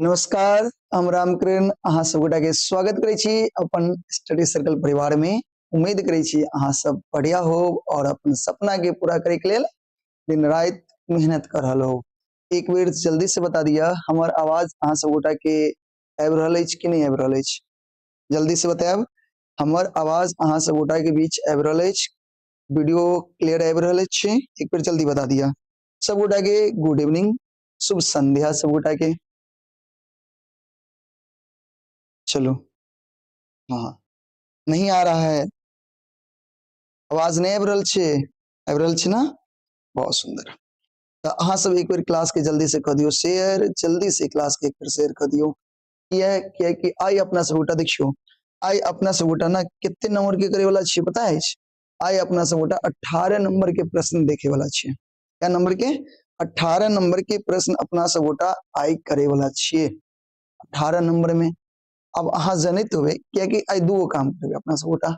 नमस्कार, हम रामकिरण अहाँ सब गोटा के स्वागत करै छी अपन स्टडी सर्कल परिवार में। उम्मीद करै छी अहाँ सब बढ़िया हो और अपन सपना के पूरा करे के लेल दिन रात मेहनत कर रहल हो। एक बेर जल्दी से बता दिया, हमर आवाज अहाँ सब गोटा के आबि रहल अछि कि नहीं आबि रहल अछि? जल्दी से बतायब, हमर आवाज अहाँ सब गोटा के बीच आबि रहल अछि? वीडियो क्लियर आबि रहल अछि? एक बेर जल्दी बता दिया। सब गोटा के गुड इवनिंग, शुभ संध्या सब गोटा के। चलो, हाँ नहीं आ रहा है आवाज, नहीं आबि रहल छै? आबि रहल छै ना? बहुत सुंदर। तो अहाँ सब एक बेर क्लास के जल्दी से कह दियो शेयर, जल्दी से क्लास के एक बेर शेयर कर दियो। किया किया कि आइ अपना सब गोटा देखियो, आइ अपना सब गोटा ना कते नंबर के करे वाला छियै पता अछि? आइ अपना सब गोटा 18 नंबर के प्रश्न देखे वाला छियै। क्या नंबर के? 18 नंबर के प्रश्न अपना सब गोटा आइ करे वाला छियै। 18 नंबर में अब अहाँ जनैत होबै, कियाकि आइ दूगो काम करबै अपना सब गोटा।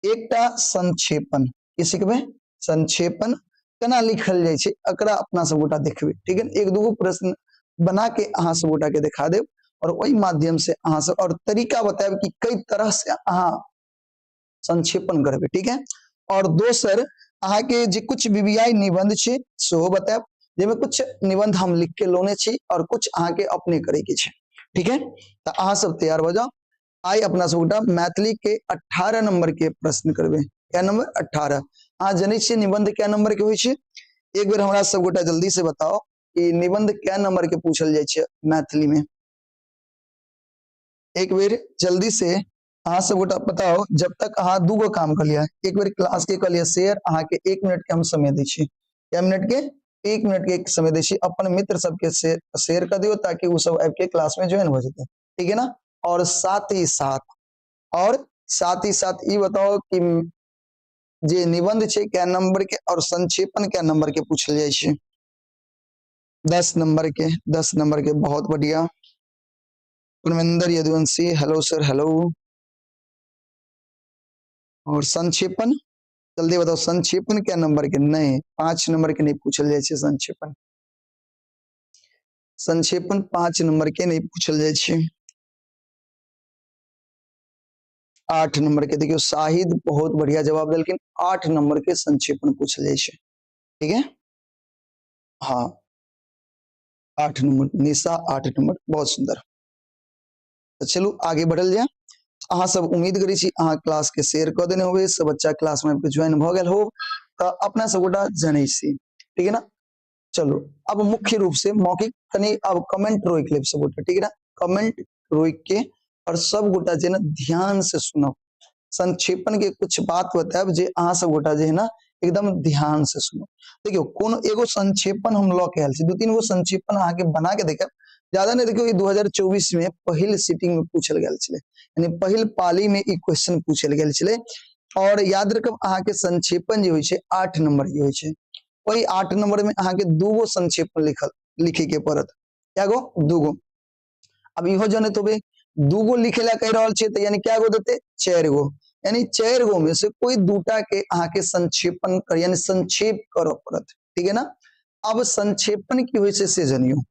एकटा संक्षेपण की सिखबै, संक्षेपण केना लिखल जाइ छै एकरा अपना सब गोटा देखबै, ठीक है? एक दूगो प्रश्न बना के अहाँ सब गोटा के देखा देब और ओहि माध्यम से अहाँ सब और तरीका बतायब कि कई तरह से अहाँ संक्षेपण करबै, ठीक है? और दोसर अहाँ के जे कुछ वीवीआई निबंध छै सेहो बतायब, जाहिमे कुछ निबंध हम लिख के लोने छी और कुछ अहाँ के अपने करे के छै, ठीक है? तो अहाँ सब तैयार भऽ जाउ। आइ अपना सब गोटा मैथिली के 18 नंबर के प्रश्न करबै। क्या नंबर? 18। अहाँ जनै छियै निबंध क्या नंबर के होइ छै? एक बेर हमरा सब गोटा जल्दी से बताओ कि निबंध क्या नंबर के पूछल जाइ छै मैथिली में। एक बेर जल्दी से अहाँ सब गोटा बताओ। जब तक अहाँ दूगो काम कर लिया, एक बेर क्लास के कर लिया शेयर, अहाँ के 1 मिनट के हम समय दै छी। कै मिनट के? 1 मिनट के एक समय दै छी। अपन मित्र सबके शेयर कर दियौ ताकि ओ सब आबि के क्लास में ज्वाइन हो जेतै, ठीक है ना? और साथ ही साथ, और साथ ही साथ ई बताओ कि जे निबंध छै कै नंबर के और संक्षेपण कै नंबर के पूछल जाइ छै। 10 नंबर के, 10 नंबर के, बहुत बढ़िया। Parmendra Yaduvanshi, hello sir, hello. और संक्षेपण जल्दी बताओ, संक्षेपण क्या नंबर के? नहीं, 5 नंबर के नहीं पूछल जाइ छै संक्षेपण। संक्षेपण 5 नंबर के नहीं पूछल जाइ छै, 8 नंबर के। देखियो शाहिद बहुत बढ़िया जवाब देलखिन, 8 नंबर के संक्षेपण पूछल जाइ छै, ठीक है? हाँ, 8 नंबर, निशा 8 नंबर, बहुत सुंदर। तो चलू आगे बढ़ल जाए। अहाँ सब उम्मीद करै छी अहाँ क्लास के शेयर कऽ देने होबै, सब बच्चा क्लास में ज्वाइन भऽ गेल हो, तऽ अपना सब गोटा जनै छी, ठीक है ना? चलू अब मुख्य रूप से मौखिक कनी अब कमेंट रोकि लेब सब गोटा, ठीक है ना? कमेंट रोकि के और सब गोटा जे ना ध्यान से सुनब। संक्षेपण के कुछ बात बतायब जे अहाँ सब गोटा जे है ना एकदम ध्यान से सुनब। देखियो कोनो एगो संक्षेपण हम लऽ के आयल छी, 2-3 गो संक्षेपण अहाँ के बना के देखायब, ज्यादा नहीं। देखियो ई 2024 में पहिल सीटिंग में पूछल गेल छलै, यानी पहिल पाली में ई क्वेश्चन पूछल गेल छलै। और याद रखब अहाँ के संक्षेपण जे होइ छै 8 नंबर के होइ छै। ओहि 8 नंबर में अहाँ के 2 गो संक्षेपण लिखे के पड़त। क्या गो? 2 गो। अब इहो जनैत होबै, 2 गो लिखे ला कहि रहल छै तऽ यानी क्या गो देतै? 4 गो। यानी 4 गो में से कोई दूटा के अहाँ के संक्षेपण कर, यानी संक्षेप करऽ पड़त, ठीक है ना? अब संक्षेपण की होइ छै से जनियो,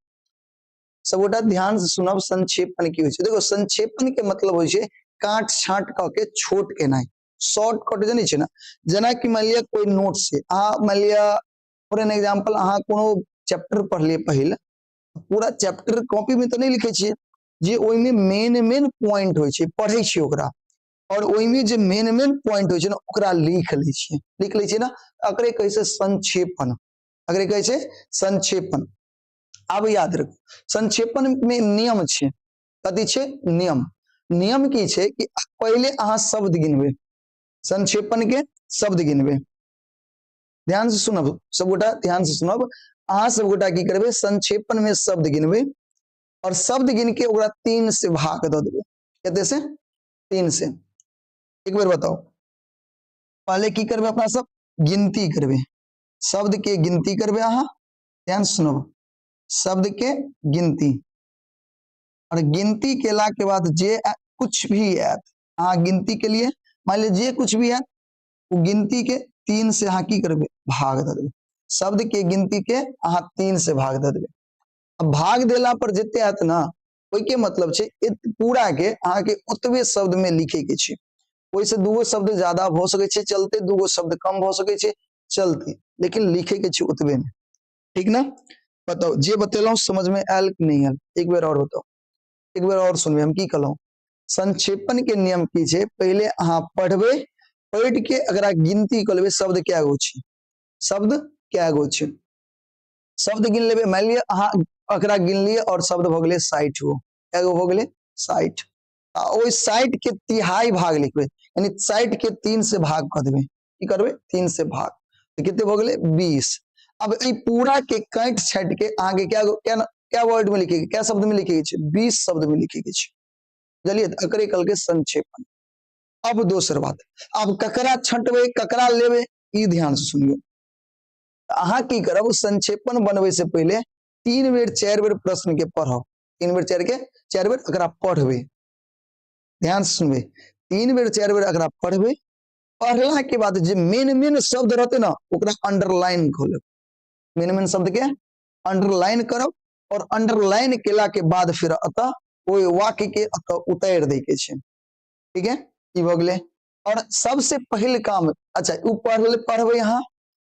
सब गोटा ध्यान से सुनब। संक्षेपण की होइ छै? देखो संक्षेपण के मतलब होइ छै काट छाट कऽ के छोट केनाइ, शॉर्टकट जनै छै ना? जेनाकि मानि लिअ कोई नोट से अहाँ मानि लिअ फॉर एन एग्जाम्पल अहाँ कोनो चैप्टर पढ़लियै पहिल, पूरा चैप्टर कॉपी में तऽ नहि लिखै छियै, जे ओहिमे मेन मेन पॉइंट होइ छै पढ़ै छियै ओकरा, और ओहिमे जे मेन मेन पॉइंट होइ छै ने ओकरा लिख लै छियै, लिख लै छियै ना, एकरे कहै छै संक्षेपण, एकरे कहै छै संक्षेपण। आब याद रखू संक्षेपण में नियम छै, कथी छै नियम? नियम की छै कि पहिले अहाँ शब्द गिनबै, संक्षेपण के शब्द गिनबै। ध्यान से सुनब सबगोटा, ध्यान से सुनब। अहाँ सबगोटा की करबै, संक्षेपण में शब्द गिनबै और शब्द गिन के ओकरा 3 से भाग दऽ देबै। कते से? 3 से। एक बेर बताओ, पहले की करबै अपना सब? गिनती करबै, शब्द के गिनती करबै। अहाँ ध्यान से सुनब, शब्द के गिनती, और गिनती केला के बाद जे कुछ भी आयत, अहाँ गिनती के लिए मान लिअ जे कुछ भी आयत ओ गिनती के 3 से अहाँ की करबै, भाग दऽ देबै। शब्द के गिनती के अहाँ 3 से भाग दऽ देबै। अब भाग देला पर जते आयत ना ओहिके मतलब छै पूरा के अहाँके ओतबे शब्द में लिखे के छै। ओहिसँ दूगो शब्द ज्यादा भऽ सकै छै चलते, दूगो शब्द कम भऽ सकै छै चलते, लेकिन लिखे के छै ओतबे में, ठीक ने? बताउ जे बतेलहुँ समझ में आयल कि नहीं आयल? एक बेर और बताउ, एक बेर और सुनबै हम की कहलहुँ। संक्षेपण के नियम की छै, पहिले अहाँ पढ़बै, पढ़ि के अगरा गिनती कऽ लेबै शब्द कए गो छै, शब्द कए गो छै, शब्द गिन लेबै। मानि लिअ अहाँ एकरा गिन लिअ और शब्द भऽ गेलै 60 गो, कए गो भऽ गेलै 60, आ ओहि 60 के तिहाई भाग लिखबै, यानी 60 के 3 से भाग कऽ देबै। की करबै? 3 से भाग, तऽ कते भऽ गेलै 20। अब एहि पूरा के काटि छाटि के अहाँके कए गो, कए कए वर्ड में लिखे के, कए शब्द में लिखे के छै? 20 शब्द में लिखे के छै, बुझलियै? तऽ एकरे कहलकै संक्षेपण। अब दोसर बात, आब ककरा छँटबै ककरा लेबै, ई ध्यान से सुनियौ। अहाँ की करब, संक्षेपण बनबै से पहिले 3 बेर 4 बेर प्रश्न के पढ़ब, 3 बेर 4 के 4 बेर एकरा पढ़बै, ध्यान से सुनबै, 3 बेर 4 बेर एकरा पढ़बै। पढ़ला के बाद जे मेन मेन शब्द रहते ना ओकरा अंडरलाइन कऽ लेब, मेन मेन शब्द के अंडरलाइन करब, और अंडरलाइन केला के बाद फिर अतः ओहि वाक्य के अतः उतारि दै के छै, ठीक है? ई भऽ गेलै। और सबसे पहिल काम, अच्छा उ पढ़बै अहाँ,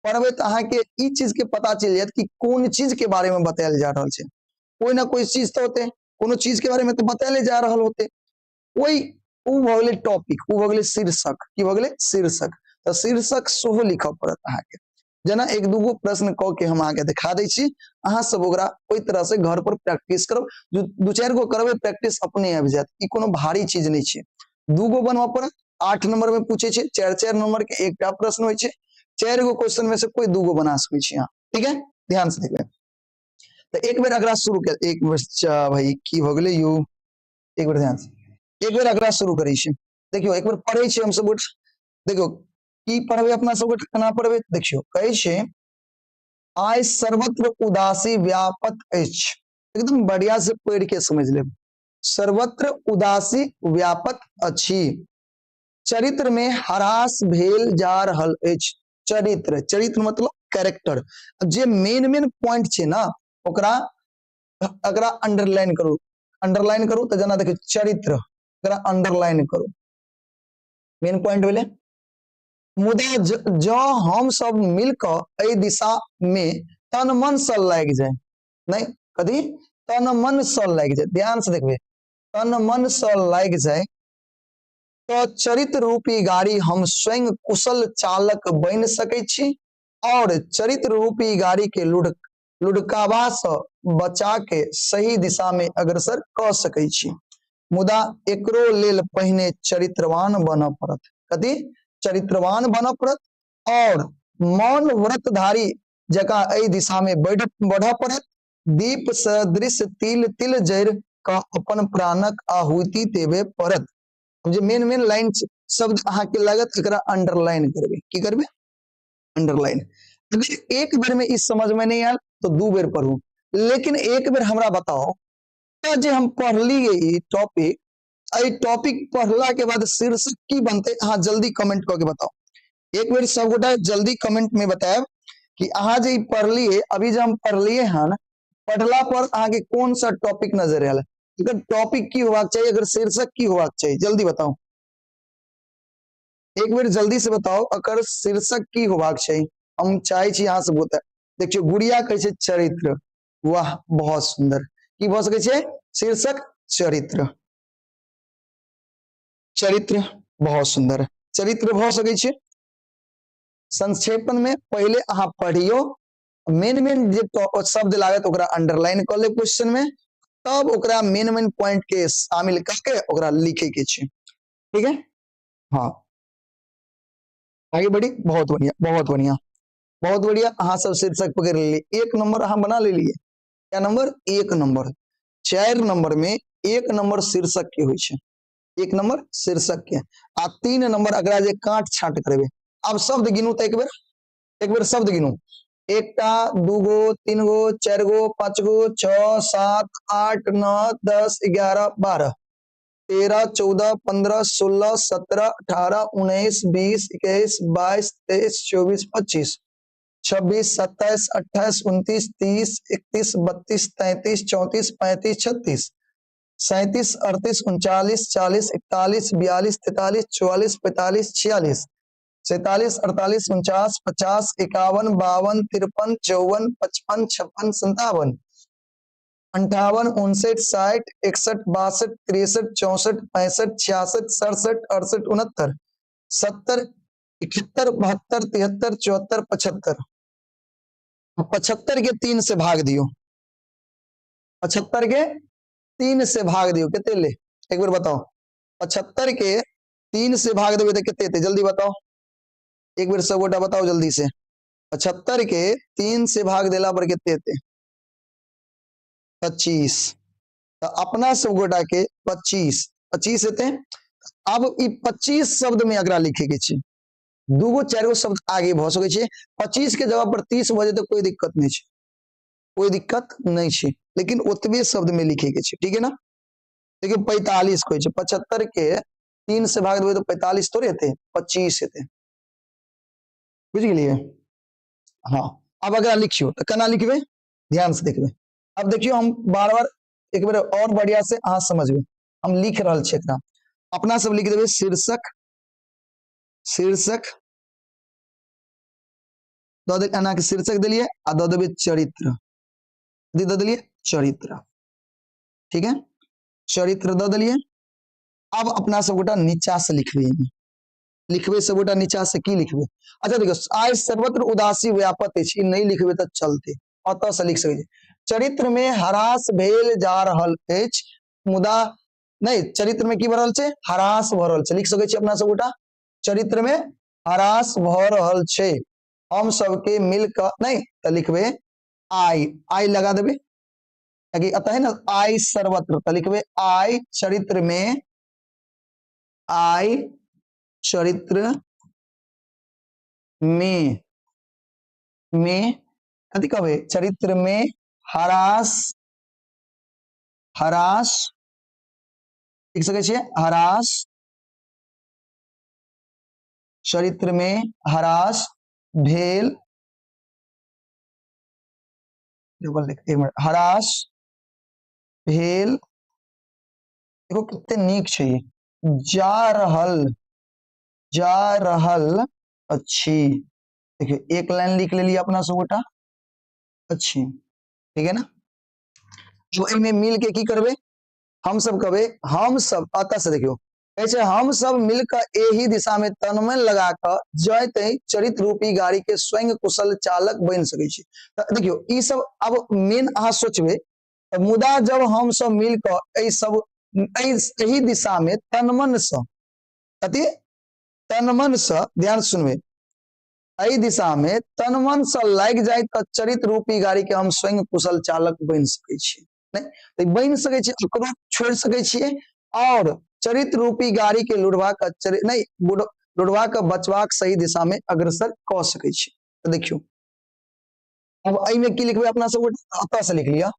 पढ़बै तऽ अहाँके ई चीज के पता चलि जायत कि कोन चीज के बारे में बतायल जा रहल छै। कोई ना कोई चीज तऽ होते, कोनो चीज के बारे में तऽ बतायले जा रहल होते। ओहि उ भऽ गेलै टॉपिक, उ भऽ गेलै शीर्षक। की भऽ गेलै? शीर्षक। तऽ शीर्षक सेहो लिखऽ पड़त अहाँके। जेना एक दूगो प्रश्न कऽ के हम अहाँके देखा दै छी, अहाँ सब ओकरा ओहि तरह से घर पर प्रैक्टिस करब। दू चारि गो करबै प्रैक्टिस अपने आबि जायत, ई कोनो भारी चीज नहि छै। दूगो बनबऽ पड़त, 8 नंबर में पूछे छै, 4-4 नंबर के एकटा प्रश्न होइ छै, 4 गो क्वेश्चन में से कोई दूगो बना सकै छी अहाँ, ठीक है? ध्यान से देखबै। तऽ एक बेर अगला शुरू कर, एक बेर भाई की भऽ गेलै यौ, एक बेर ध्यान से, एक बेर अगला शुरू करै छी। देखियौ एक बेर पढ़ै छी हम सब गोटे, देखियौ की पढ़बै अपना सब गोटे, केना पढ़बै। देखियौ कहै छै आइ सर्वत्र उदासी व्यापक अछि, एकदम बढ़िया से पढ़ि के समझ लेब। सर्वत्र उदासी व्यापक अछि, चरित्र में ह्रास भेल जा रहल अछि। चरित्र, चरित्र मतलब कैरेक्टर, जे मेन मेन पॉइंट छै ना ओकरा एकरा अंडरलाइन करू, अंडरलाइन करू तऽ जेना देखियौ चरित्र, एकरा अंडरलाइन करू, मेन पॉइंट भेलै। मुदा जँ हम सब मिल कऽ एहि दिशा में तन मन से लागि जाय, नहीं कथी तन मन से लागि जाय, ध्यान से देखबै, तन मन से लागि जाय तऽ चरित्र रूपी गाड़ी हम स्वयं कुशल चालक बनि सकै छी और चरित्र रूपी गाड़ी के लुढ़काबा से बचा के सही दिशा में अग्रसर कऽ सकै छी। मुदा एकरो लेल पहिने चरित्रवान बनऽ पड़त। कथी? चरित्रवान बनऽ पड़त और मौन व्रतधारी जकाँ एहि दिशा में बढ़ऽ पड़त। दीप सदृश तिल तिल जरि कऽ अपन प्राणक आहुति देबे पड़त। जे मेन मेन लाइन शब्द अहाँके लागत एकरा अंडरलाइन करबै। की करबै? अंडरलाइन। अगर एक बेर में ई समझ में नहीं आयल तो 2 बेर पढ़ू, लेकिन एक बेर हमरा बताओ तऽ जे हम पढ़लियै ई टॉपिक, एहि टॉपिक पढ़ला के बाद शीर्षक की बनते, अहाँ जल्दी कमेंट कऽ के बताओ। एक बेर सबगोटा जल्दी कमेंट में बतायब कि अहाँ जे ई पढ़लियै, अभी जे हम पढ़लियै हन, पढ़ला पर अहाँके कोन सा टॉपिक नजर आयल, एकर टॉपिक की होबाक चाही, एकर शीर्षक की होबाक चाही, जल्दी बताओ। एक बेर जल्दी से बताओ एकर शीर्षक की होबाक चाही। हम चाहे छी अहाँ सब बताए। देखियौ गुड़िया कहै छै चरित्र, वाह बहुत सुंदर। की भऽ सकै छै शीर्षक? चरित्र, चरित्र बहुत सुंदर, चरित्र भऽ सकै छै। संक्षेपण में पहिले अहाँ पढ़ियौ, मेन मेन जे शब्द लागत ओकरा अंडरलाइन कऽ लेब क्वेश्चन में, तब ओकरा मेन मेन पॉइंट के शामिल कऽ के ओकरा लिखे के छै, ठीक है? हाँ आगे बढ़ी। बहुत बढ़िया, बहुत बढ़िया, बहुत बढ़िया। अहाँ सब शीर्षक पकड़ लेलियै, 1 नंबर अहाँ बना लेलियै। क्या नंबर? 1 नंबर। 4 नंबर में 1 नंबर शीर्षक के होइ छै, 1 नंबर शीर्षक के, आ 3 नंबर एकरा जे काट छाट करबै। आब शब्द गिनू तऽ एक बेर शब्द गिनू, 1 2 गो 3 गो 4 गो 5 गो 6 7 8 9 10 11 12 13 14 15 16 17 18 19 20 21 22 23 24 25 26 27 28 29 30 31 32 33 34 35 36 37, 38, 39, 40, 41, 42, 43, 44, 45, 46, 47, 48, 49, 50, 51, 52, 53, 54, 55, 56, 57, 58, 59, 60, 61, 62, 63, 64, 65, 66, 67, 68, 69, 70, 71, 72, 73, 74, 75। 75 के 3 से भाग दियो, 75 के 3 से भाग दियो, कते ले एक बार बताओ। 75 के 3 से भाग देबै तऽ कते एतै, जल्दी बताओ, एक बेर सब गोटा बताओ जल्दी से। 75 के 3 से भाग देला पर कते एतै? 25। तऽ अपना सब गोटा के 25 एतै। अब ई 25 शब्द में एकरा लिखे के छै, दूगो चारि गो शब्द आगे भऽ सकै छै। 25 के जगह पर 30 भऽ जेतै कोई दिक्कत नहीं छै, कोई दिक्कत नहीं छै, लेकिन ओतबे शब्द में लिखे के छै, ठीक है ना। देखियौ 45 कहै छै, 75 के 3 से भाग देबै तऽ 45 थोड़े हेतै, 25 हेतै, बुझि गेलियै। हाँ, अब अगर लिखियो तऽ केना लिखबै, ध्यान से देखबै। अब देखियो हम बार बार एक बेर और बढ़िया से अहाँ समझबै, हम लिख रहल छी एकरा। अपना सब लिख देबै शीर्षक, शीर्षक दऽ दे, एना के शीर्षक देलियै आ दऽ देबै चरित्र, दऽ देलियै चरित्र, ठीक है, चरित्र दऽ देलियै। अब अपना सब गोटा नीचा से लिखबै, एहिमे लिखबै सब गोटा नीचा से की लिखबै। अच्छा देखियौ, आइ सर्वत्र उदासी व्यापत अछि, ई नहि लिखबै तऽ चलतै, अतऽ से लिख सकै छी। चरित्र में ह्रास भेल जा रहल अछि, मुदा नहि, चरित्र में की भऽ रहल छै, ह्रास भऽ रहल छै, लिख सकै छी अपना सब गोटा, चरित्र में ह्रास भऽ रहल छै। हम सबके मिल कऽ नहि तऽ लिखबै आई, आई लगा देबै, कियाकि एतऽ है ना आई सर्वत्र, तऽ लिखबै आई चरित्र में, आई चरित्र में, में कथी कहबै, चरित्र में ह्रास, ह्रास लिख सकै छियै, ह्रास, चरित्र में ह्रास भेल, एक मिनट, ह्रास भेल, देखो कते नीक छै, जा रहल, जा रहल अछि। देखियौ एक लाइन लिख लेलियै अपना सब गोटा अछि, ठीक है ना। तो एहिमे मिल के की करबै, हम सब कहबै, हम सब अतः से देखियौ कहै छै, हम सब मिल कऽ एहि दिशा में तनमन लगा कऽ जय तय चरित्र रूपी गाड़ी के स्वयं कुशल चालक बनि सकै छी। तऽ देखियौ ई सब अब मेन अहाँ सोचबै, मुदा जब हम सब मिल कऽ एहि सब एहि दिशा में तनमन से, कथी तनमन से, ध्यान सुनबै, एहि दिशा में तनमन से लागि जाय तऽ चरित्र रूपी गाड़ी के हम स्वयं कुशल चालक बनि सकै छी। नहि तऽ बनि सकै छी, ओकरो छोड़ि सकै छियै, और चरित्र रूपी गाड़ी के लुढ़वा के नहि लुढ़वा के बचबाक सही दिशा में अग्रसर कऽ सकै छी। तऽ देखियौ अब एहिमे की लिखबै अपना सब, अतः से लिख लिअ,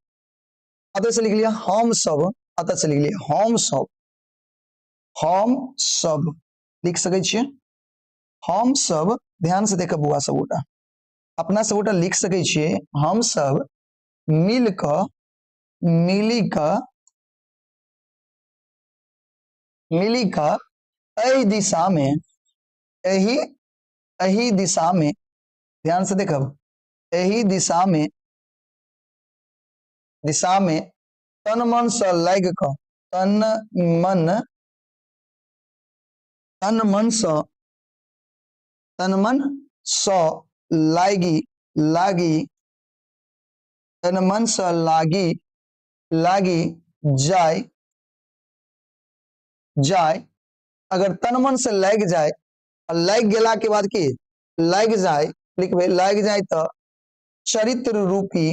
अतः से लिख लिअ, हम सब, अतः से लिख लिअ, हम सब, हम सब लिख सकै छियै, हम सब, ध्यान से देखब बौआ सब गोटा, अपना सब गोटा लिख सकै छियै, हम सब मिल कऽ, मिली कऽ, मिली कऽ एहि दिशा में, एहि, एहि दिशा में, ध्यान से देखब, एहि दिशा में, दिशा में तन मन से लागि कऽ, तन मन, तन मन से, तन मन से लागि, लागि, तन मन से लागि, लागि जाय, जाय, अगर तन मन से लागि जाय, आ लागि गेला के बाद की लागि जाय, लिखबै लागि जाय तऽ चरित्र रूपी,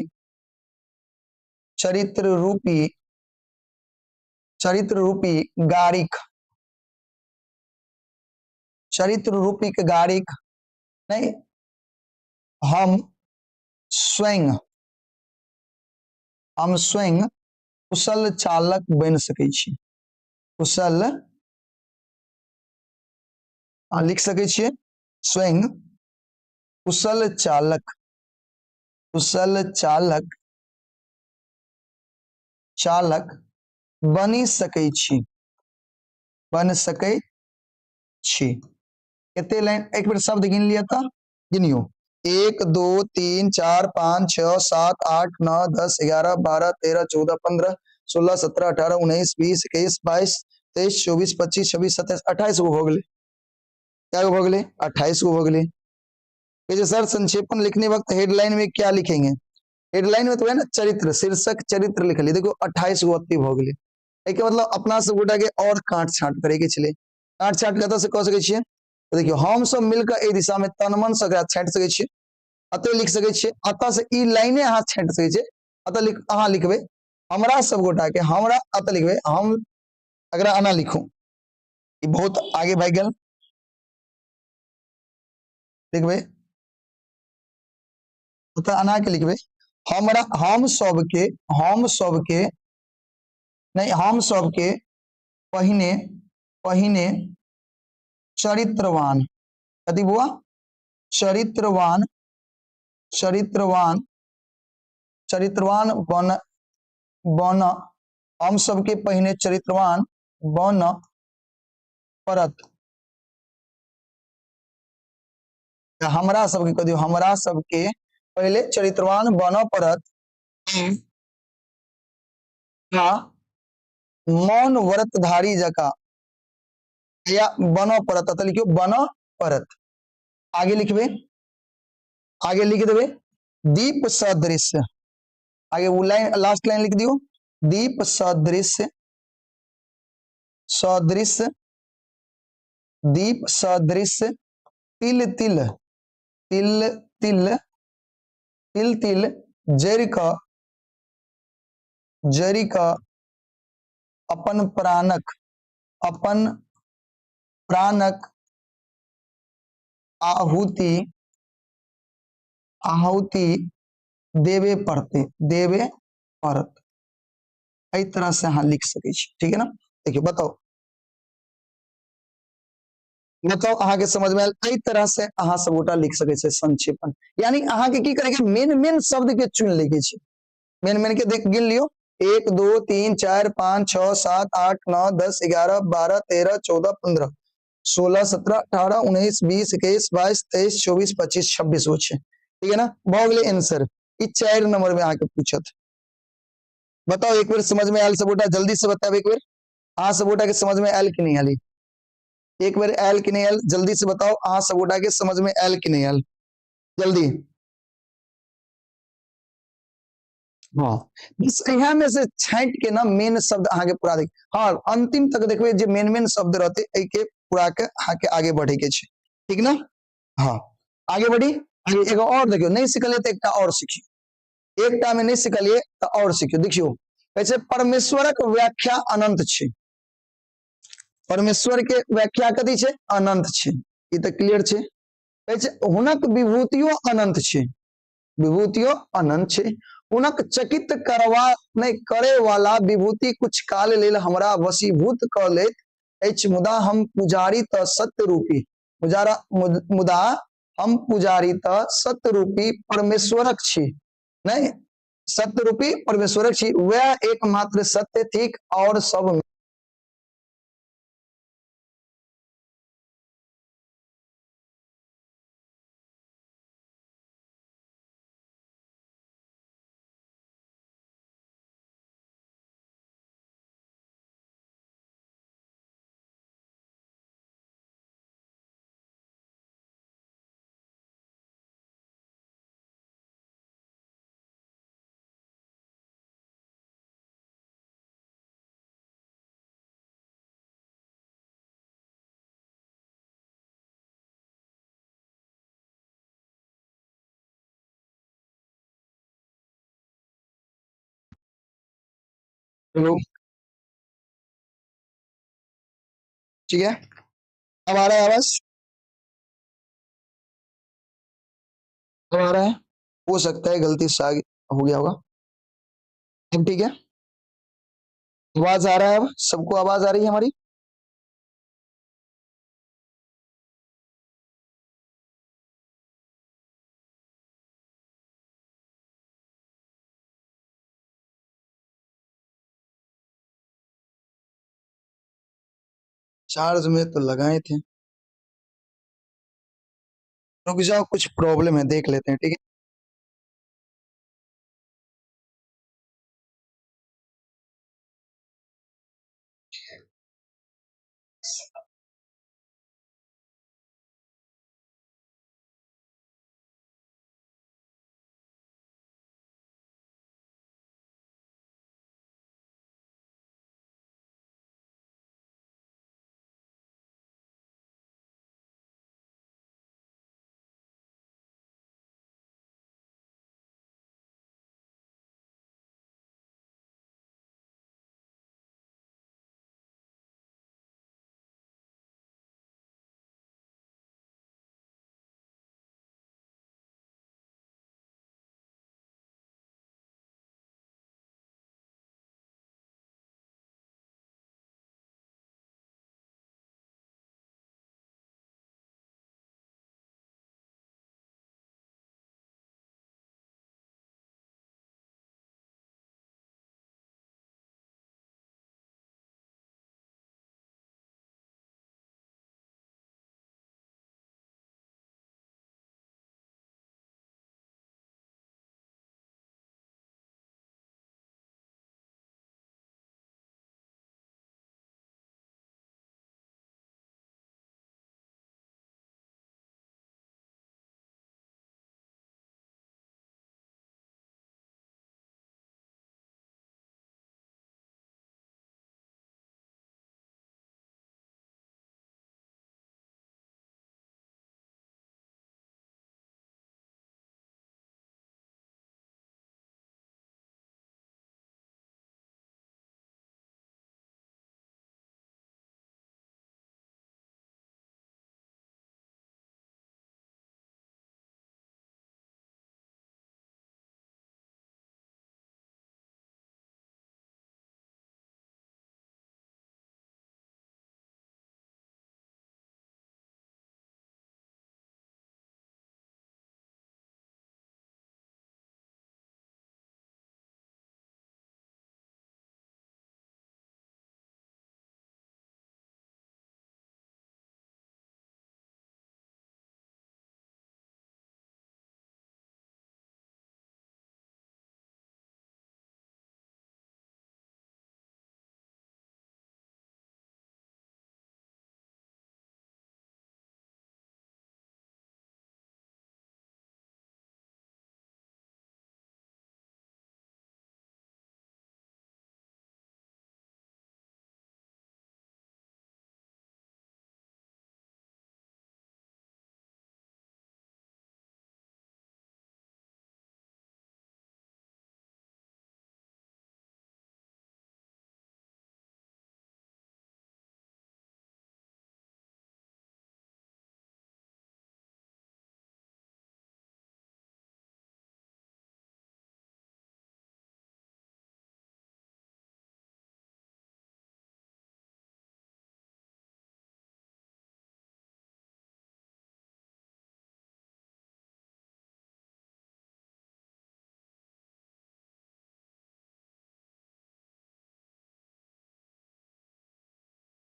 चरित्र रूपी, चरित्र रूपी गाड़ीक, चरित्र रूपी के गाड़ीक नहीं, हम स्वयं, हम स्वयं कुशल चालक बनि सकै छी, कुशल लिख सकै छियै, स्वयं कुशल चालक, कुशल चालक, चालक बनि सकै छी, बन सकै छी। कते लाइन एक बेर शब्द गिन लिअ तऽ गिनियो, 1 2 3 4 5 6 7 8 9 10 11 12 13 14 15 16 17 18 19 20 21 22 23 24 25 26 27 28 गो भऽ गेलै। क्या गो भऽ गेलै? 28 गो भऽ गेलै। कहै छै सर संक्षेपण लिखने वक्त हेडलाइन में क्या लिखेंगे? हेडलाइन में तो है ना चरित्र, शीर्षक चरित्र लिखलियै। देखियौ 28 गो अत्ते भऽ गेलै। एहिके मतलब अपना सब गोटा के और काट छाँट करे के छलै। काट छाँट कतऽ से कऽ सकै छियै? तऽ देखियौ हम सब मिलके एहि दिशा में तन मन से एकरा छाँटि सकै छियै, अतः लिख सकै छियै, अतः से ई लाइने अहाँ छाँटि सकै छियै। अतः लिख, अहाँ लिखबै हमरा सब गोटा के, हमरा अतः लिखबै हम, एकरा एना लिखू, ई बहुत आगे भागि गेल। लिखबै ओतऽ एना के लिखबै हमरा, हम सबके, हम सबके नहीं, हम सबके पहिने, पहिने चरित्रवान, कथी बुआ? चरित्रवान, चरित्रवान, चरित्रवान बन, बन, हम सबके पहिने चरित्रवान बन पड़त। हमरा सबके कह दियौ, हमरा सबके पहिले चरित्रवान बनऽ पड़त आ मौन व्रतधारी जकाँ या बनऽ पड़त। अतः लिखियौ बनऽ पड़त। आगे लिखबै, आगे लिख देबै दीप सदृश, आगे वो लाइन लास्ट लाइन लिख दियौ, दीप सदृश, सदृश, दीप सदृश तिल तिल, तिल तिल, तिल तिल जरि कऽ, जरि कऽ अपन प्राणक, अपन प्राणक आहुति, आहुति देवे पड़तै, देवे पड़त। एहि तरह से अहाँ लिख सकै छी, ठीक है ना? देखियौ बताउ, बताउ अहाँके समझ में आयल? एहि तरह से अहाँ सब गोटा लिख सकै छी संक्षेपण। यानी अहाँके की करे के मेन मेन शब्द के चुन ले के छै, मेन मेन के देख गिन लियो, 1 2 3 4 5 6 7 8 9 10 11 12 13 14 15 16 17 18 19 20 21 22 23 24 25 26 गो छै, ठीक है ना? भऽ गेलै आंसर। ई 4 नंबर में अहाँके पूछत। बताओ एक बेर समझ में आयल सब गोटा? जल्दी से बताब एक बेर, अहाँ सब गोटा के समझ में आयल कि नहीं आयल? एक बेर आयल कि नहीं आयल? जल्दी से बताओ, अहाँ सब गोटा के समझ में आयल कि नहीं आयल? जल्दी। हाँ, बस इहा में से छाँटि के ना मेन शब्द अहाँ के पूरा देख, हाँ अंतिम तक देखबे जे मेन मेन शब्द रहते एहि के पूरा के अहाँ के आगे बढ़े के छै, ठीक ना? हाँ आगे बढ़ी। आगे एगो और देखियो, नहीं सिखलिए तो एकटा और सिखियो, एकटा में नहीं सिखलिए तो और सिखियो। देखियो कहै छै परमेश्वरक व्याख्या अनंत छै, परमेश्वर के व्याख्या कथी छै? अनंत छै, ई तऽ क्लियर छै। कहै छै हुनक विभूतियो अनंत छै, विभूतियो अनंत छै, हुनक चकित करवा नहि करे वाला विभूति कुछ काल लेल हमरा वशीभूत कऽ लैत अछि, मुदा हम पुजारी तऽ सत्य रूपी, पुजारा, मुदा हम पुजारी तऽ सत्य रूपी परमेश्वरक छी, नहीं सत्य रूपी परमेश्वरक छी, वह एकमात्र सत्य थिक और सब। हेलो, ठीक है, अब आ रहा है आवाज? अब आ रहा है? हो सकता है गलती से आगे हो गया होगा। अब ठीक है, आवाज आ रहा है? अब सबको आवाज आ रही है हमारी? चार्ज में तो लगाए थे। रुक जाओ, कुछ प्रॉब्लम है, देख लेते हैं, ठीक है।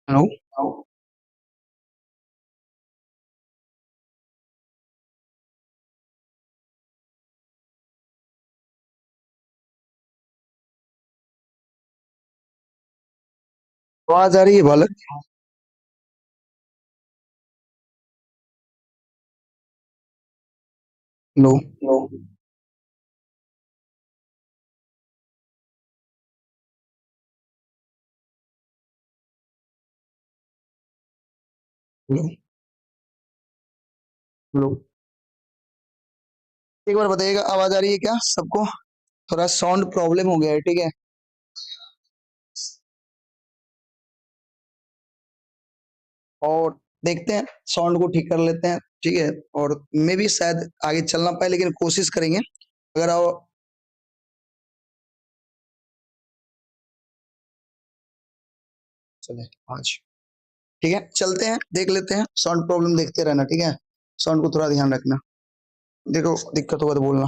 हेलो, आवाज आ रही है बालक? हेलो, हेलो, हेलो, एक बार बताइएगा आवाज आ रही है क्या सबको? थोड़ा साउंड प्रॉब्लम हो गया है, ठीक है। और देखते हैं, साउंड को ठीक कर लेते हैं, ठीक है। और मे भी शायद आगे चलना पाए, लेकिन कोशिश करेंगे। अगर आओ, चले आज, ठीक है, चलते हैं, देख लेते हैं। साउंड प्रॉब्लम देखते रहना, ठीक है। साउंड को थोड़ा ध्यान रखना, देखो दिक्कत होगा तो बोलना।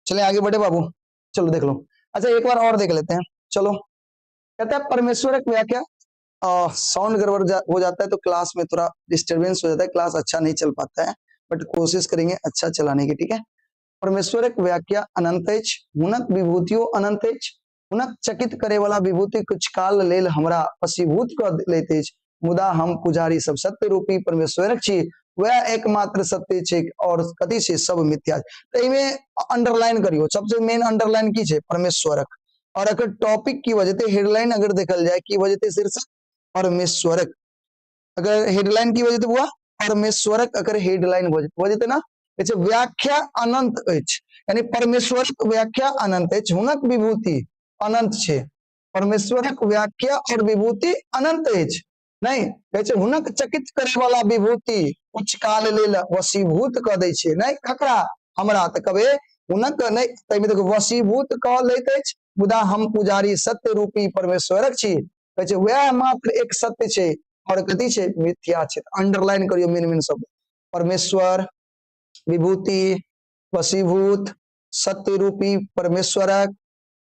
चले आगे बढ़े बाबू, चलो देख लो। अच्छा एक बार और देख लेते हैं, चलो। कहता है परमेश्वर एक व्याख्या साउंड गड़बड़ हो जाता है तो क्लास में थोड़ा डिस्टर्बेंस हो जाता है, क्लास अच्छा नहीं चल पाता है, बट कोशिश करेंगे अच्छा चलाने की, ठीक है। परमेश्वरक व्याख्या अनंत अछि, हुनक विभूतियो अनंत अछि, हुनक चकित करे वाला विभूति कुछ काल लेल हमरा वशीभूत कऽ लैत अछि, मुदा हम पुजारी सब सत्य रूपी परमेश्वरक छी, वह एकमात्र सत्य छै और कथी छै सब मिथ्या। तो एहिमे अंडरलाइन करियो, सबसे मेन अंडरलाइन की छै परमेश्वरक, और अगर टॉपिक की वजह हेडलाइन अगर देखल जाए की वजह शीर्षक परमेश्वरक, अगर हेडलाइन की वजह बुआ परमेश्वरक अगर हेडलाइन भऽ जेतै ना, कहै व्याख्या अनंत अछि, यानी परमेश्वरक व्याख्या अनंत अछि, हुनक विभूति अनंत छै, परमेश्वरक व्याख्या और विभूति अनंत अछि, नहीं कहै छै हुनक चकित करे वाला विभूति कुछ काल लेल वशीभूत कऽ दै छै, नहीं ककरा हमरा, तऽ कहबै हुनक नहीं, ताहिमे देखो वशीभूत कऽ लैत अछि, मुदा हम पुजारी सत्य रूपी परमेश्वरक छी, कहै छै वएह मात्र एक सत्य छै और कथी छै मिथ्या छै। अंडरलाइन करियो मेन मेन शब्द, परमेश्वर, विभूति, वशीभूत, सत्य रूपी परमेश्वरक,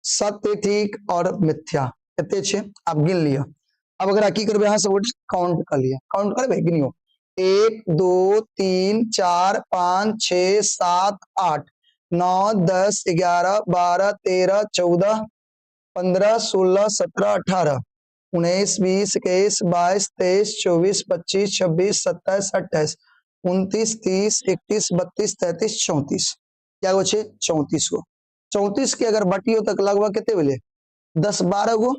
सत्य ठीक और मिथ्या, एते छै। आब गिन लिअ, अब अगर की करबै अहाँ सब गोटे काउंट कर लिअ, काउंट करबै, गिनियो 1 2 3 4 5 6 7 8 9 10 11 12 13 14 15 16 17 18 19 20 21 22 23 24 25 26 27 28 29 30 31 32 33 34, क्या गो छै 34 गो। 34 के अगर बटियो तक लगभग कते भेलै 10 12 गो,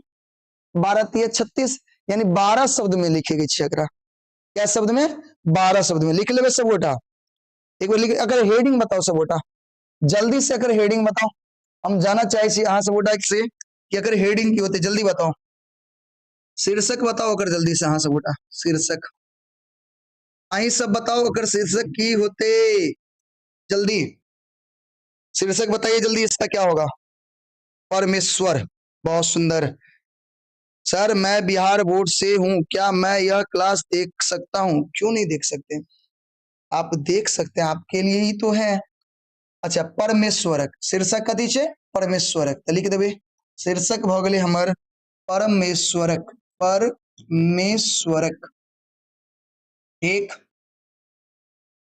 12 3 36, यानी 12 शब्द में लिखे के छै एकरा, क्या शब्द में 12 शब्द में लिख लेबै सब गोटा। एक बेर लिख, अगर हेडिंग बताओ सब गोटा जल्दी से, अगर हेडिंग बताओ, हम जाना चाहे छी अहाँ सब गोटा से कि अगर हेडिंग की होते, जल्दी बताओ, शीर्षक बताओ अगर जल्दी से अहाँ सब गोटा, शीर्षक अहीं सब बताओ अगर शीर्षक की होते, जल्दी शीर्षक बताइए जल्दी, इसका क्या होगा। परमेश्वर, बहुत सुंदर। सर मैं बिहार बोर्ड से हूं, क्या मैं यह क्लास देख सकता हूं? क्यों नहीं देख सकते, आप देख सकते हैं, आपके लिए ही तो है। अच्छा परमेश्वरक शीर्षक कथी छै परमेश्वरक, तो लिख देबै शीर्षक भ गेलै हमर परमेश्वरक, परमेश्वरक, ठीक,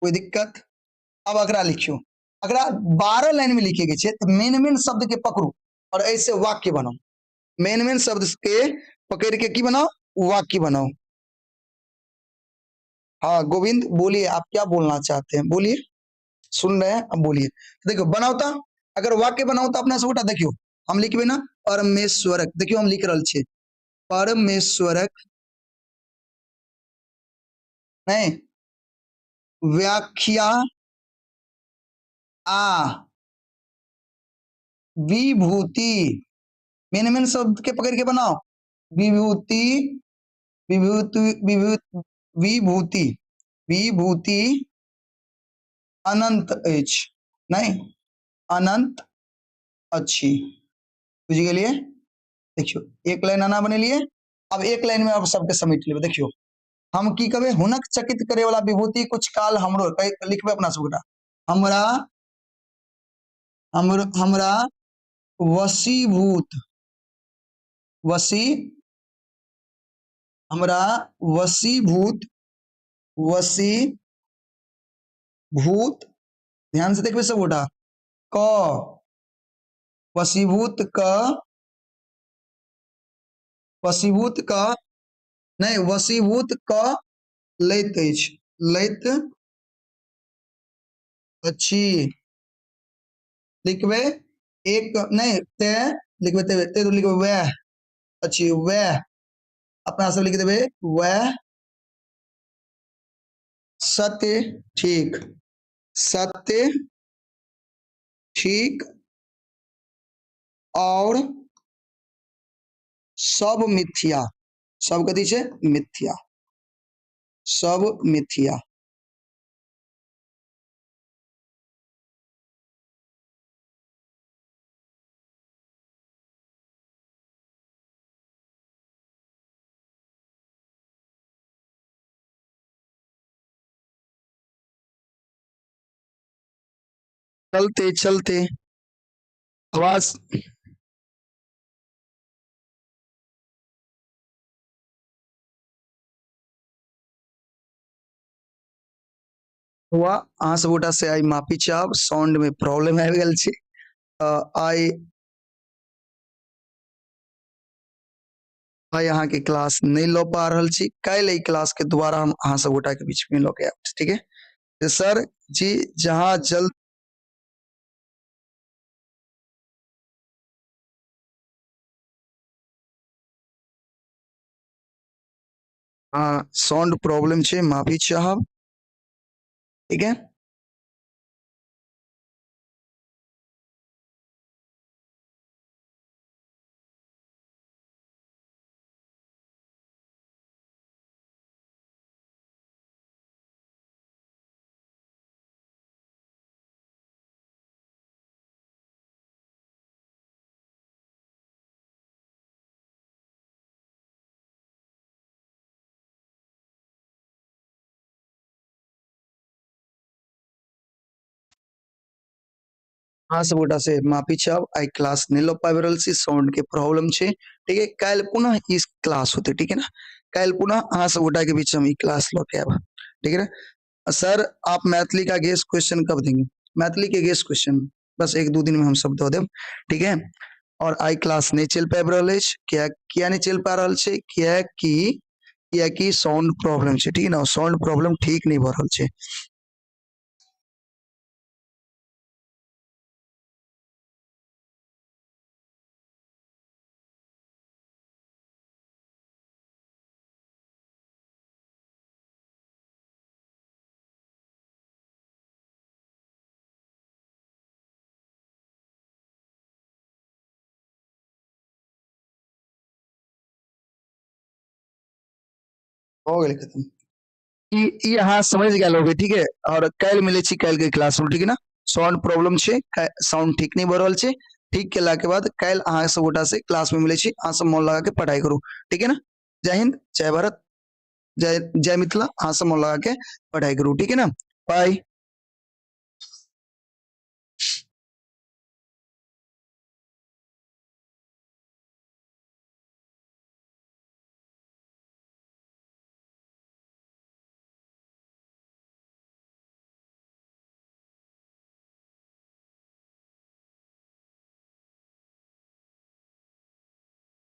कोई दिक्कत। अब अगला लिखियो, अगला 12 लाइन में लिखे के छै, तो मेन मेन शब्द के पकड़ू और ऐसे वाक्य बनाओ, मेन मेन शब्द के पकड़ के की बनाओ, वाक्य बनाओ। हाँ गोविंद बोलिए, आप क्या बोलना चाहते हैं, बोलिए, सुन रहे हैं अब बोलिए। तो देखो बनाओ तो, अगर वाक्य बनाओ तो अपना सब देखियो हम लिखबे ना परमेश्वरक, देखियो हम लिख रहल छियै परमेश्वरक नहीं व्याख्या आ विभूति, मेन मेन शब्द के पकड़ के बनाओ, विभूति, विभूति, विभूति, विभूति, विभूति अनंत अछि, नहीं अनंत अछि, बुझ गेलियै। देखियो एक लाइन आना बनेलिए, अब एक लाइन में अब सबके समेट लेबै। देखियो हम की कहबै, हुनक चकित करे वाला विभूति कुछ काल हमरो लिखबै अपना सब गोटा, हमरा, हमरो, हमरा वशीभूत, वशी, हमरा वशीभूत, वशीभूत, ध्यान से देखबै सब गोटा, क वशीभूत क, वशीभूत क नहीं वशीभूत क लैत अछि, लैत अछि, लिखबै एक नहीं ते लिखबै ते, ते लिखबै वह अछि, वह अपना सब लिख देबै वह सत्य ठीक, सत्य ठीक और सब मिथ्या, सब कथी छै मिथ्या, सब मिथ्या। चलते चलते आवाज हुआ अहाँ सब गोटा से आइ माफी चाहब, साउंड में प्रॉब्लम आबि गेल छै। आइ आइ अहाँ के क्लास नहीं लऽ पा रहल छी, काल्हि एहि क्लास के द्वारा हम अहाँ सब गोटा के बीच में लऽ के आयब, ठीक है। सर जी जहाँ जल्द हाँ साउंड प्रॉब्लम छै, माफी चाहब, ठीक है। अहाँ सब गोटा से माफी चाहब, आइ क्लास नहीं लऽ पाबि रहल छी, साउंड के प्रॉब्लम छै, ठीक है। काल्हि पुनः ई क्लास होते, ठीक है ना। काल्हि पुनः अहाँ सब गोटा के बीच हम ई क्लास लऽ के आयब, ठीक है ना। सर आप मैथिली का गेस क्वेश्चन कब देंगे? मैथिली के गेस क्वेश्चन बस 1-2 दिन में हम सब दऽ देब, ठीक है। और आइ क्लास नहीं चलि पाबि रहल अछि, किया किया नहीं चलि पा रहल छै? कियाकि साउंड प्रॉब्लम छै, ठीक है ना। साउंड प्रॉब्लम ठीक नहीं भऽ रहल छै। हो गेलै खत्म। ई अहाँ समझ गेल होबै, ठीक है। और काल्हि मिलै छी काल्हि के क्लास में, ठीक है ना। साउंड प्रॉब्लम छै, साउंड ठीक नहीं भऽ रहल छै, ठीक केला के बाद काल्हि अहाँ सब गोटा से क्लास में मिलै छी। अहाँ सब मन लगा के पढ़ाई करू, ठीक है ना। जय हिंद, जय भारत, जय जय मिथिला। अहाँ सब मन लगा के पढ़ाई करू, ठीक है ना। बाय।